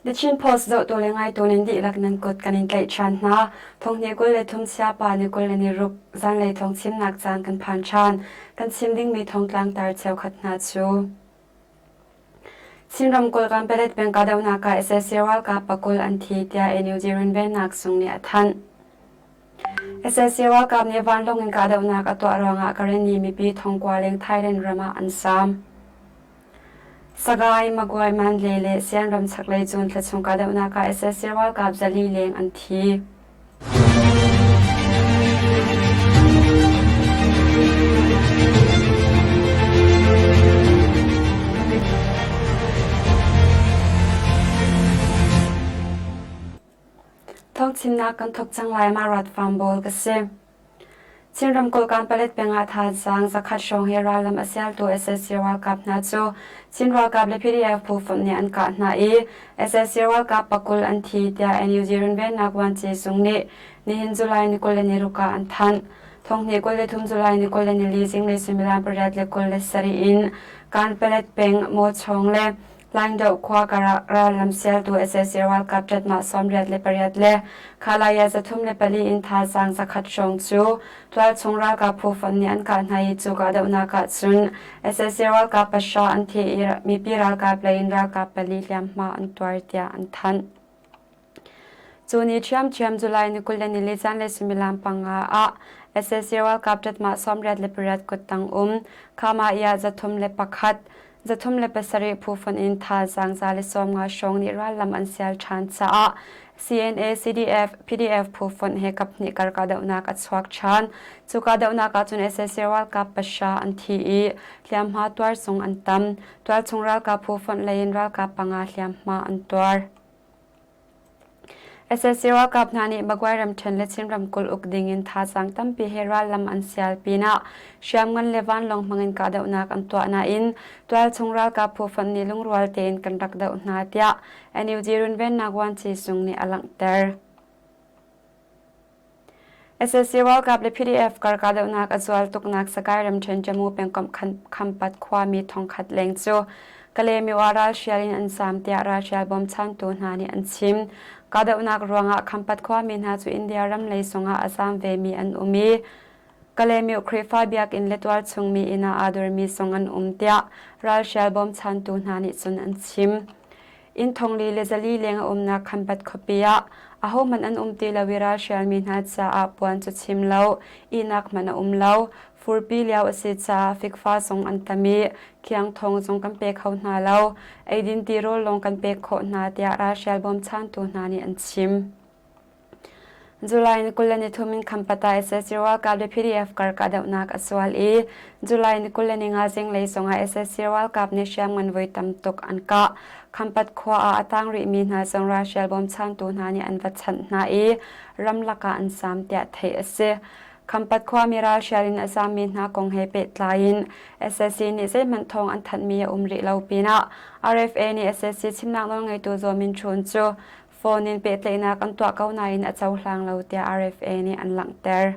The Chin Post zohtu le ngaitu nan dihlak nan kut kan in tlaih ṭhan hna. Thonghnih 23 siapa ni 26 zanlei thawng chimnak caan kan phan ṭhan. Kan chim dingmi thawngtlang tar cheukhat hna cu. Chin ramkulh Kanpalet peng kahdohnak ah sac ralkap pakul an thi tiah NUG runvennak zung nih a thanh. Sac ralkap nih vanlawng in kahdohnak a tuah ruangah Karenni mipi thongkua leng Thailand ram ah an zaam. Sagaing, Magway, Mandalay le Sian ram chaklei cun thlachung kahdohnak ah sac ralkap 400 leng an thi. Thawngchimnak kan thawk cang lai ma rat farm bawl ka si. Chin ramkulh Kanpalet peng ah thazaang zakhat hrawng he rallam a sialtu sac ralkap hna cu Chin ralkap le PDF phu fonh nih an kah hna i sac ralkap pakul an thi tiah NUG runvennak vuanci zung nih nihin July ni 26 ah an thanh. Thonghnih 23 July ni 24 zinglei suimilam 8:27 in Kanpalet peng Mawchawng le Laingdoh khua karah rallam sialtu sac ralkap ṭatmah 88 le Khalaya 304 in thazaang 100 hrawng cu tualchung ralkap phu fonh nih an kah hna i cu kahdohnak ah cun sac ralkap pahra an thi i mipi ralkap lei in ralkap pali hliamhma an tuar tiah an thanh. Cu ni ṭhiamṭhiam July ni 24 zanlei suimilam panga ah sac ralkap ṭatmah 88 kuttang um Khamah 301 37 phu fonh in thazaang 150 hrawng nih rallam an sial ṭhan caah CNA, CDF, PDF phu fonh he kaphnih kar kahdohnak a chuak ṭhan. Cu kahdohnak ah cun sac ralkap pahra an thi i hliamhma tuar zong an tam. Tualchung ralkap phu fonh lei in ralkap panga hliamhma an tuar. Sac ralkap hna nih Magway ramṭhen le Chin ramkulh uk dingin thazaang tampi he rallam an sial pinah hriamngan le vanlawng hmangin kahdohnak an tuah nain tualchung ralkap phu fonh nih lungrual tein kan rak doh hna tiah NUG runvennak vuanci zung nih a langhter. Sac ralkap le PDF kar kahdohnak a zual tuknak Sagaing ramṭhen Jammu pengkomh Khampat khuami thongkhat leng cu Kalaymyo ah ralhrial in an zaam tiah ralhrial bawmchantu hna nih an chim. Kahdohnak ruangah Khampat khuami hna cu India ram lei zongah a zaam vemi an um i Kalaymyo Khrihfa biakinn le tualchungmi inn ah aa dormi zong an um tiah ralhrial bawmchantu hna nih cun an chim. Inn thongli le 400 leng a umnak Khampat khuapi ah ahohmanh an um ti lo i ralhrialmi hna caah puan cu chim lo, ihnak hmanh a um lo. Furpi lio a si caah fikfa zong an tam i khiangthawng zong kan pe kho hna lo. Eidin tirawl lawng kan pek khawh hna tiah ralhrial bawmchantu hna nih an chim. July ni 23 in Khampata sac ralkap le PDF kar kahdohnak a sual i July ni 25 zinglei zongah sac ralkap nih hriamngan voi tam tuk an kah. Khampat khua ah a tang rihmi hna zong ralhrial bawmchantu hna nih an va chanh hna i ramlak ah an zaam tiah theih a si. Khampat khuami ralhrial in a zaammi hna kong he pehtlai in sac nih zeihmanh thawng an thanhmi a um rih lo pinah RFA nih sac chimnak nawlngeitu Zaw Min Htun cu Phone in pehtlaihnak an tuah ko nain a cohlang lo tiah RFA nih an langhter.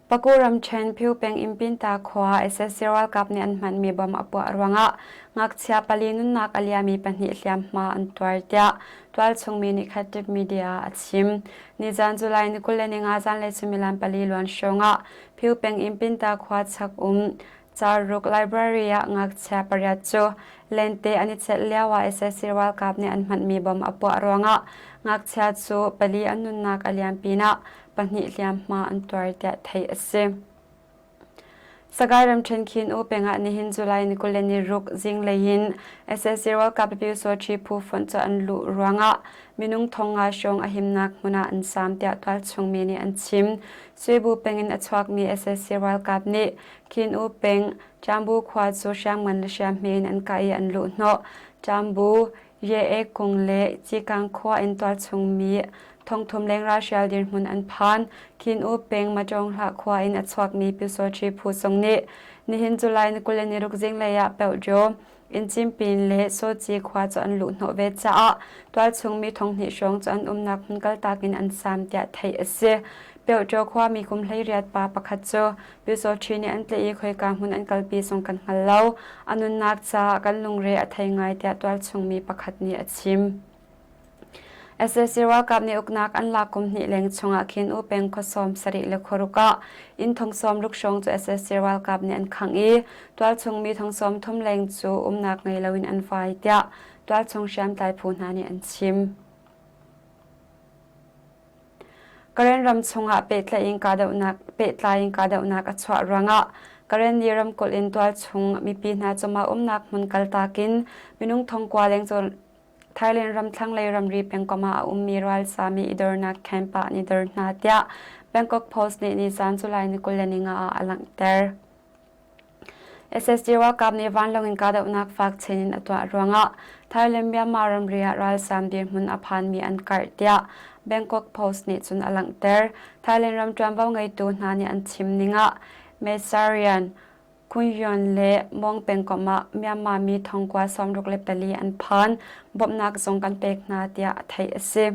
Paku ramṭhen Phyu peng Impinta khua sac ralkap nih an hmanmi bom a puah ruangah ngakchia pali nunnak a liami pahnih hliamhma an tuar tiah tualchungmi nih Khatib media a chim. Nizan July ni 25 zanlei suimilam pali luan hrawngah Phyu peng Impinta khua chak um Carruk library ah ngakchia pariat cu lente an i celh lioah sac ralkap nih an hmanhmi bom a puah ruangah ngakchia cu pali an nunnak a liam pinah pahnih hliamhma an tuar tiah theih a si. Sagaing ramṭhen Khin U peng ah nihin July ni 26 zinglei in sac ralkap Pyusawṭhi phu fonh cu an luh ruangah minung thong nga hrawng a himnak hmun ah an zaam tiah tualchung mi nih an chim. Suibu peng in a chuakmi sac ralkap nih Khin U peng Ṭambu khua cu hriamngan le hriamhme in an kah i an luhhnawh. Ṭambu, Ye Kung le Cikang khua in tualchung mi thongthum leng ralhrial dirhmun an phan. Khin U peng Matawng-hlah khua in a chuakmi Pyusawṭhi phu zong nih nihin July ni 26 zinglei ah Peuhjo, Innchimpin le Sawci khua cu an luhhnawh ve caah tualchung mi thonghnih hrawng cu an umnak hmun kaltak in an saam tiah theih a si. Pyohṭaw khuami kum 18 pa pakhat cu Pyusawṭhi nih an tlaih i khoika hmun an kalpi zong kan hngal lo. A nunnak caah kan lungre a thei ngai tiah tualchung mi pakhat nih a chim. Sac ralkap nih uknak an lak kum hnih leng chungah khin U peng khua sawm sarih le khuaruk ah inn thong sawm ruk hrawng cu sac ralkap nih an khangh i tualchung mi thong sawm thum leng cu umnak ngei loin an vai tiah tualchung hriamtlai phu hna nih an chim. Karen ram chungah pehtlai in kahdohnak pehtlai in kahdohnak a chuah ruangah Karenni ramkulh in tualchung mipi hna cu mah umnak hmun kaltak in minung thongkua leng cu Thailand ram thlanglei ramri pengkomh ah a ummi ralzami i dornak camp ah an i dor hna tiah Bangkok Post nih nizan July ni 25 ah a langhter. SSD ralkap nih vanlawng in kahdohnak fak chin in a tuah ruangah Thailand Myanmar ramri ah ralzam dirhmun a phanmi an karh tiah Bangkok Post nih cun a langhter. Thailand ram ṭuanvo ngeitu hna nih an chim ning ah Mesarian, Kunyuan le Mong pengkomh ah Myanmar mi thongkua 64 an phan. Bawmhnak zong kan pek hna tiah theih a si.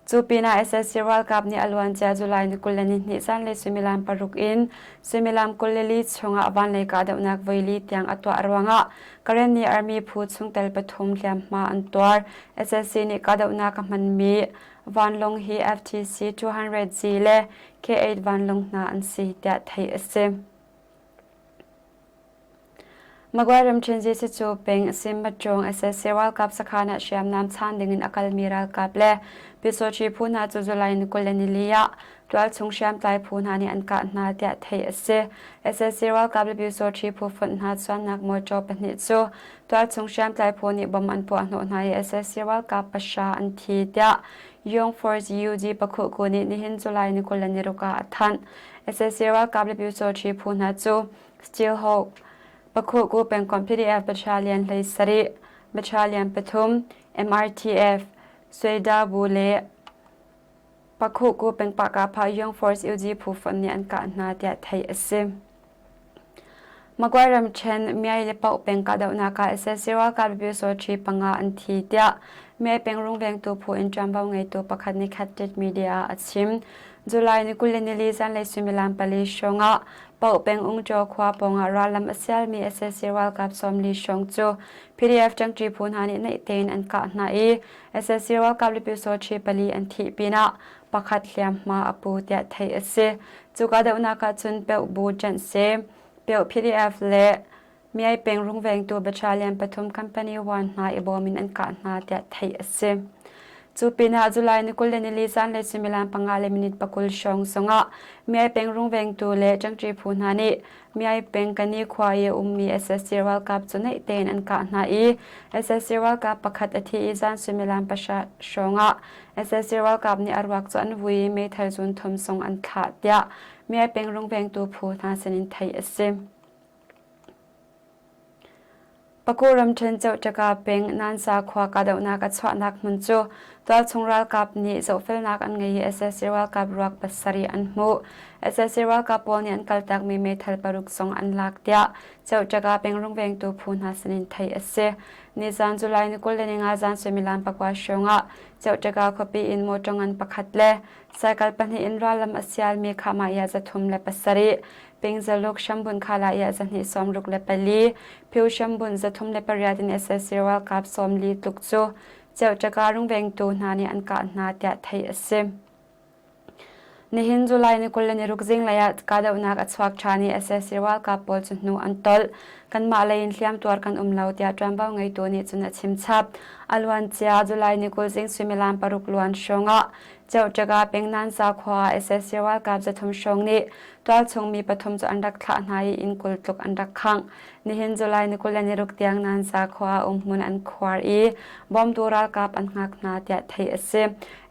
Cu pinah sac ralkap nih a luancia July ni 22 zanlei suimilam paruk in suimilam 24 chungah vanlei kahdohnak voili tiang a tuah ruangah Karenni Army phu chungtel pathum hliamhma an tuar. Sac nih kahdohnak a hmanmi vanlawng hi FTC 200G le K8 vanlawng hna an si tiah theih a si. Magway ramṭhen Jesuh peng Simmatrawng sac ralkap sakhan ah hriamnam chaan dingin a kalmi ralkap le Pyusawṭhi phu hna cu July ni 24 ah tualchung hriamtlai phu hna nih an kah hna tiah theih a si. Sac ralkap le Pyusawṭhi phu fonh hna chuannak mawṭaw pahnih cu tualchung hriamtlai phu nih bom an puah hnawh hna i sac ralkap pahra an thi tiah Young Force UG Pakhuhku nih nihin July ni 26 ah a thanh. Sac ralkap le Pyusawṭhi phu hna cu Steel Hawk, Pakhuhku pengkomh PDF Battalion 17, Battalion pathum, MRTF, Sueda-bu le Pakhuhku pengpah Young Force UG phu fonh nih an kah hna tiah theih a si. Magway ramṭhen Myai le Paoh peng kahdohnak ah sac ralkap Pyusawṭhi panga an thi tiah Myai peng rungvengtu phu in ṭuanvo ngeitu pakhat nih Khat Media ah a chim. July ni 24 zanlei suimilam pali hrawng ah Paoh peng Ungṭaw khua pawngah rallam a sialmi sac ralkap 40 hrawng cu PDF ṭangṭi phu hna nih naih tein an kah hna i sac ralkap le Pyusawṭhi pali an thih pinah pakhat hliamhma a pu tiah theih a si. Cu kahdohnak ah cun Peuh Bu ṭanh se, Peuh PDF le Myai peng rungvengtu Battalion pathum Company 1 hna i bawm in an kah hna tiah theih a si. Cu pinah July ni 24 zanlei suimilam panga le minute pakul hrawng zongah Myai peng rungvengtu le ṭangṭi phu hna nih Myai peng Kani khua i a ummi sac ralkap cu naih tein an kah hna i sac ralkap pakhat a thi i zan suimilam pahra hrawngah sac ralkap nih a ruak cu an vui i meithal zun thum zong an thlah tiah Myai peng rungvengtu phu hna sinin theih a si. Paku ramṭhen Cohtaka peng Nansa khua kahdohnak a chuahnak hmun cu tualchung ralkap nih zohfelnak an ngei i sac ralkap ruak pasarih an hmuh. Sac ralkap pawl nih an kaltakmi meithal paruk zong an lak tiah Cohtaka peng rungvengtu phu hna sinin theih a si. Nizan July ni 25 zan suimilam pakua hrawngah Cohtaka khuapi in mawṭaw ngan pakhat le cycle pahnih in rallam a sialmi Khahmah 307 Pingzaluk hrambun khala i 264, Phyo hrambun 308 in sac ralkap 40 tluk cu Ceuṭaka rungvengtu hna nih an kah hna tiah theih a si. Nihin July ni 26 zinglei ah kahdohnak a chuak ṭhan i sac ralkap pawl cu hnu an tolh. Kanmah lei in hliamtuar kan um lo tiah ṭuanvo ngeitu nih cun a chim chap. A luancia July ni 20 zing suimilam paruk luan hrawngah Ceuṭaka peng Nansa khua ah sac ralkap zathum hrawng nih tualchung mi pathum cu an rak thlah hna i inn 20 tluk an rak khangh. Nihin July ni 26 tiang Nansa khua ah umhmun an khuar i bawmtu ralkap an hngak hna tiah theih a si.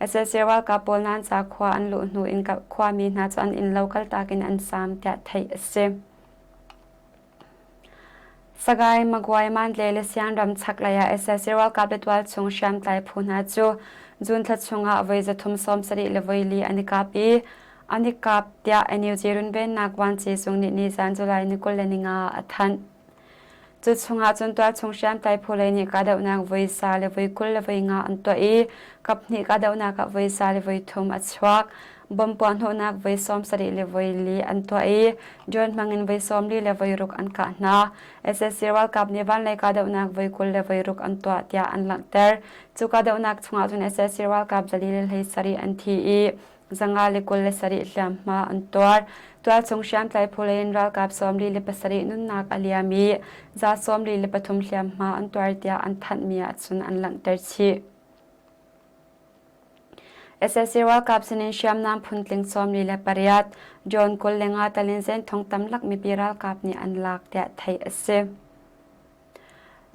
Sac ralkap pawl Nansa khua an luh hnu in khuami hna cu an innlo kaltak in an zaam tiah theih a si. Sagaing, Magway, Mandalay le Sianram chaklei ah sac ralkap le tualchung hriamtlai phu hna cu June thla chungah voi 370 le voi li an i kap i an i kap tiah NUG runvennak vuanci zung nih nizan July ni 25 ah a thanh. Cu chungah cun tualchung hriamtlai phu lei nih kahdohnak voi sa le voi 20 le voi nga an tuah i kaphnih kahdohnak ah voi sa le voi thum a chuak. Bomb puahhnawhnak voi 74 le voi li an tuah i drone hmangin voi 40 le voi ruk an kah hna. Sac ralkap nih vanlei kahdohnak voi 20 le voi ruk an tuah tiah an langhter. Cu kahdohnak chungah cun sac ralkap 407 an thi i 527 hliamhma an tuar. Tualchung hriamtlai phu lei in ralkap 47 nunnak a liam i 143 hliamhma an tuar tiah an thanhmi ahcun an langhter chih. Sac ralkap sinin hriamnam phuntling 48, drone 25 talin zenthong tamlak mipi ralkap nih an lak tiah theih a si.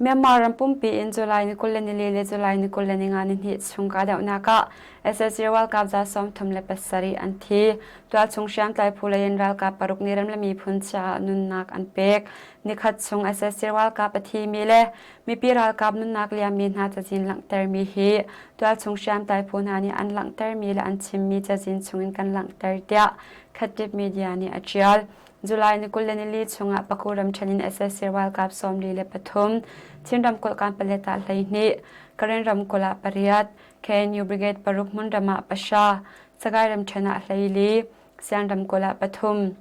Myanmar ram pumpi in July ni 24 le July ni 25 nihnih chung kahdohnak ah sac ralkap 37 an thi. Tualchung hriamtlai phu lei in ralkap paruk nih ram le miphun caah nunnak an pek. Nikhat chung sac ralkap a thimi le mipi ralkap nunnak liammi hna cazin langhtermi hi tualchung hriamtlai phu hna nih an langhtermi le an chimmi cazin chungin kan langhter tiah Khatip Media nih a ṭial. July ni 24 chungah Paku ramṭhen in sac ralkap 43, Chin ramkulh Kanpalet ah 12, Karen ramkulh ah pariat, KNU Brigade paruk hmunram ah pahra, Sagaing ramṭhen ah 14, Sian ramkulh ah pathum.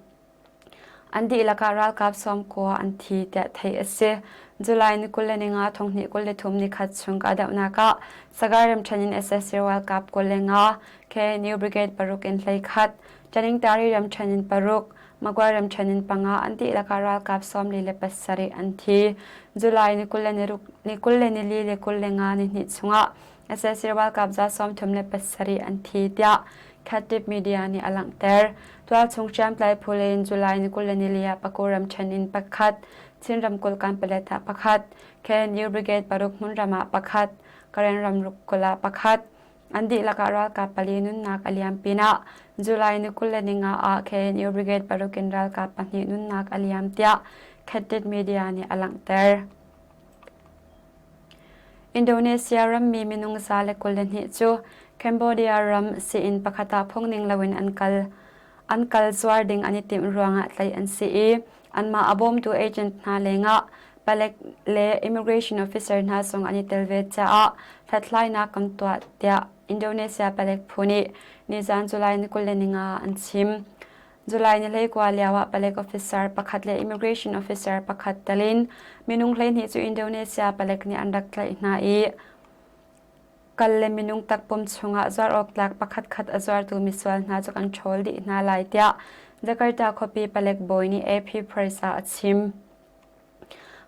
An dihlak ah ralkap 90 an thi tiah theih a si. July ni 25 thonghnih 23 nikhat chung kahdohnak ah Sagaing ramṭhen in sac ralkap 25, KNU Brigade paruk in 11, Taningtari ramṭhen in paruk, Magway ramṭhen in panga an dihlak ah ralkap 47 an thi. July ni 24 le 25 nihnih chungah sac ralkap 37 an thi tiah Khatip Media nih a langhter. Tualchung hriamtlai phu in July ni 24 ah Paku ramṭhen in pakhat, Chin ramkulh Kanpalet ah pakhat, KNU Brigade paruk hmunram ah pakhat, Karen ramkulh ah pakhat, An dihlak ah ralkap pali nunnak a liam pinah July ni 25 ah KNU Brigade paruk in ralkap pahnih nunnak a liam tiah Khatit Media nih a langhter. Indonesia rammi minung 122 cu Cambodia ram sii-inn pakhat ah phungning loin an kal. An kal zuar ding an i timh ruangah tlaih an si i anmah a bawmtu agent hna lengah palek le immigration officer hna zong an i tel ve caah hlathlainak kan tuah tiah Indonesia palek phu nih nizan July ni 25 an chim. July ni 19 lio ah palek officer pakhat le immigration officer pakhat telin minung 12 cu Indonesia palek nih an rak tlaih hna i Kal le minung takpum chungah zuar awk tlak pakhatkhat a zuartu misual hna cu kan ṭhawl dih hna lai tiah Jakarta khuapi palek bawi nih AP Press ah a chim.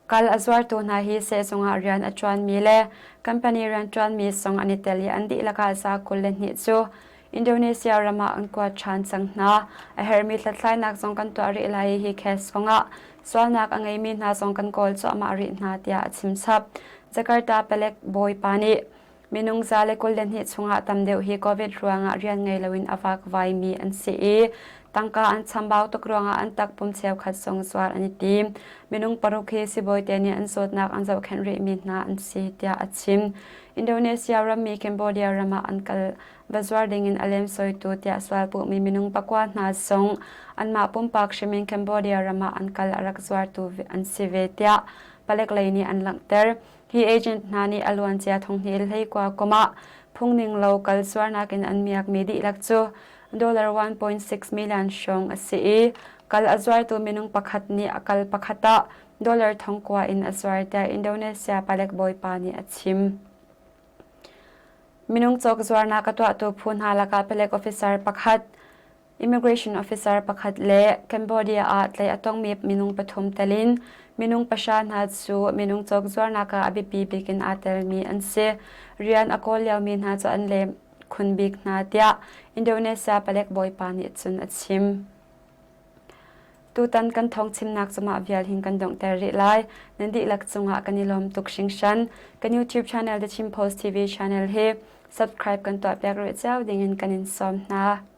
Kal a zuartu hna hi sehzung ah rian a ṭuanmi le company rianṭuanmi zong an i tel i an dihlak ah za 22 cu Indonesia ram ah an kuat ṭhan cang hna. A herhmi hlathlainak zong kan tuah rih lai i hi case kongah sualnak a ngeimi hna zong kan kawl cuahmah rih hna tiah a chim chap. Jakarta palek bawipa nih minung 122 chungah tam deuh hi COVID ruangah rian ngei loin a vakvaimi an si i tangka an chambau tuk ruangah an takpum cheukhat zong zuar an i tim. Minung paruk hi sibawi te nih an zawtnak an zohkhenh rihmi hna an si tiah a chim. Indonesia rammi Cambodia ram ah an kal va zuar dingin a lemsoitu tiah sualpuhmi minung pakua hna zong anmah pumpak hrim in Cambodia ram ah an kal a rak zuartu an si ve tiah palek lei nih an langhter. Hi agent hna nih a luancia thonghnih hleikua kum ah phungning lo kal zuarnak in an miakmi dihlak cu dollar 1.6 million hrawng a si i kal a zuartu minung pakhat nih a kal pakhat ah dollar thongkua in a zuar tiah Indonesia palek bawipa nih a chim. Minung cawk zuarnak a tuahtu phu hna lakah palek officer pakhat Immigration officer pakhat le Cambodia ah tlaih a tongmi minung pathum telin minung pahra hna cu minung cawk zuarnak ah a biapi bik in aa telmi an si. Rian a kawl liomi hna cu an lem khun bik hna tiah Indonesia palek bawipa nih cun a chim. Tutan kan thawngchimnak cu mah vial hin kan donghter rih lai. Nan dihlak cungah kan i lawm tuk hringhran. Kan YouTube channel The Chin Post TV channel hi subscribe kan tuahpiak rih cio dingin kan in sawm hna.